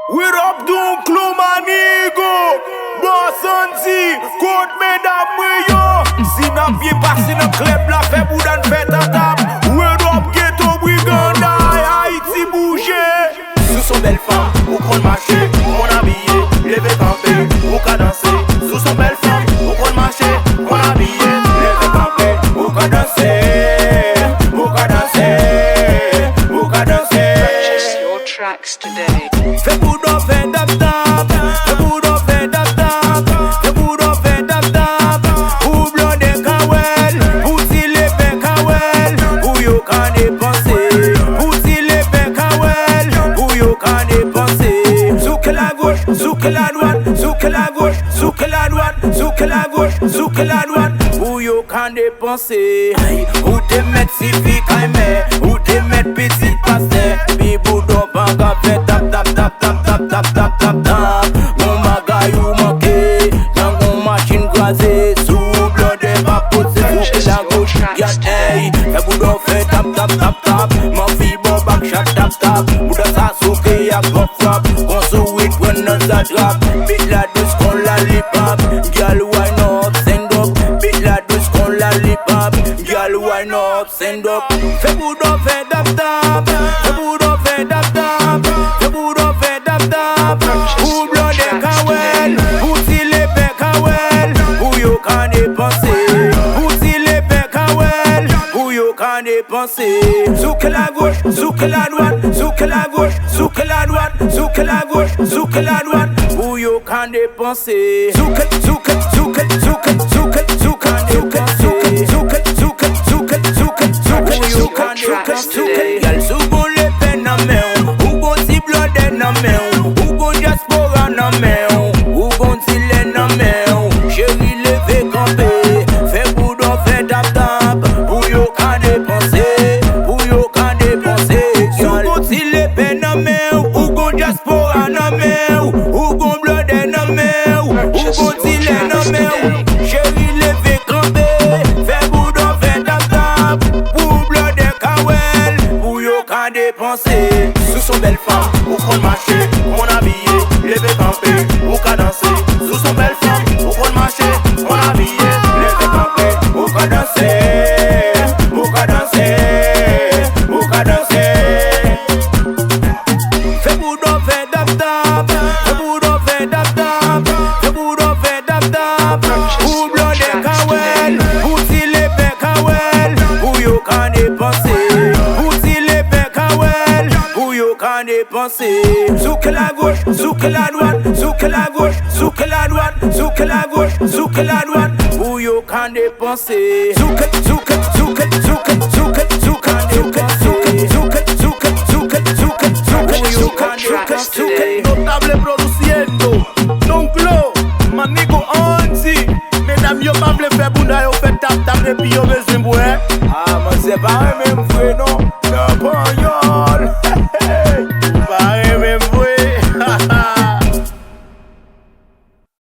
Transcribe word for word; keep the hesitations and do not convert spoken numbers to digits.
What up, Don Clo, Manigo, Boss Andy, kot medam mwen yo? Si n ap byen pase nan klèb la, fè bouda n fè tap tap. What up, Ghetto Briganda, Ayiti bouje. Si w se yon bèl fanm, ou konn mache, ou konn abiye, leve kanpe, ou ka danse. Si w se yon bèl fanm, ou konn mache, ou konn abiye, leve kanpe, ou ka danse, ou ka danse, ou ka danse. Purchase your tracks today. Fè bouda w fè tap tap, fè bouda w fè tap tap, fè bouda w fè tap tap. Pou blòdè ka wè l, pou ti lepè ka wè l, pou yo ka depanse. Pou ti lepè ka wè l, pou yo ka depanse. Zouk la goch, zouk la dwat, zouk la goch, zouk la dwat, zouk la goch, zouk la dwat. Pou yo ka depanse. Ay, ou te mèt sifi kay mè, ou te mèt pitit pastè. Epi bouda w pa ka fè tap tap tap tap tap tap tap tap tap tap. Gon bagay ou manke, nan gon machin kraze. Si w blòdè pa poze, zouk la goch, gad, ey. Fè bouda w fè tap tap tap tap. Manfi ba w back shot tap tap. Bouda sa souke ak bon frap. Gon sourit pran nan zatrap. Beat la dous kon lollipop. Gyal wine up, stand up. Beat la dous kon lollipop. Gyal wine up, stand up. Fè bouda w fè tap tap. Fè bouda w fè tap tap. Fè bouda w fè tap tap. Pou blòdè ka wè l, pou ti lepè ka wè l, pou yo ka depanse. Pou ti lepè ka wè l, pou yo ka depanse. Zouk la goch, zouk la dwat, zouk la goch, zouk la dwat, zouk la goch, zouk la dwat. Pou yo ka depanse. Zouk, zouk, zouk, zouk, zouk, zouk, zouk, zouk, zouk, zouk, zouk, zouk, zouk, zouk, zouk, zouk. Pou yo ka depanse. Gyal, si w gon lepè nan men w, ou gon ti blòdè nan men w, ou gon dyaspora nan men w, ou gon dilè nan men w. Cheri, leve kanpe, fè bouda w fè tap tap. Pou yo ka depanse, pou yo ka depanse. Si w gon ti lepè nan men w, ou gon dyaspora nan men w, ou gon blòdè nan men w, ou gon dilè nan men w. Cheri, leve kanpe, fè bouda w fè tap tap. Pou blòdè ka wè l, pou yo ka depanse. Si w se yon bèl fanm, ou konn mache, ou konn abiye, leve kanpe, ou ka danse. Si w se yon bèl fanm, ou konn mache, ou konn abiye, leve kanpe, ou ka danse, ou ka danse, ou ka danse. Fè bouda w fè tap tap, fè bouda w fè tap tap, fè bouda w fè tap tap. Pou blòdè ka wè l, pou ti lepè ka wè l, pou yo ka depanse. Pou ti lepè ka wè l, pou yo ka depanse. Zouk la goch, zouk la dwat, zouk la goch, zouk la dwat, zouk la goch, zouk la dwat. Pou yo ka depanse. Zouk, zouk, zouk, zouk, zouk, zouk, zouk, zouk, zouk, zouk, zouk, zouk, zouk, zouk. Pou yo ka depanse. Notable produciendo, Don Clo, Manigo Andy. Medam yo pa vle fè bouda yo fè tap tap epi yo bezwen bwè. Ah, manzè pa renmen m vre non.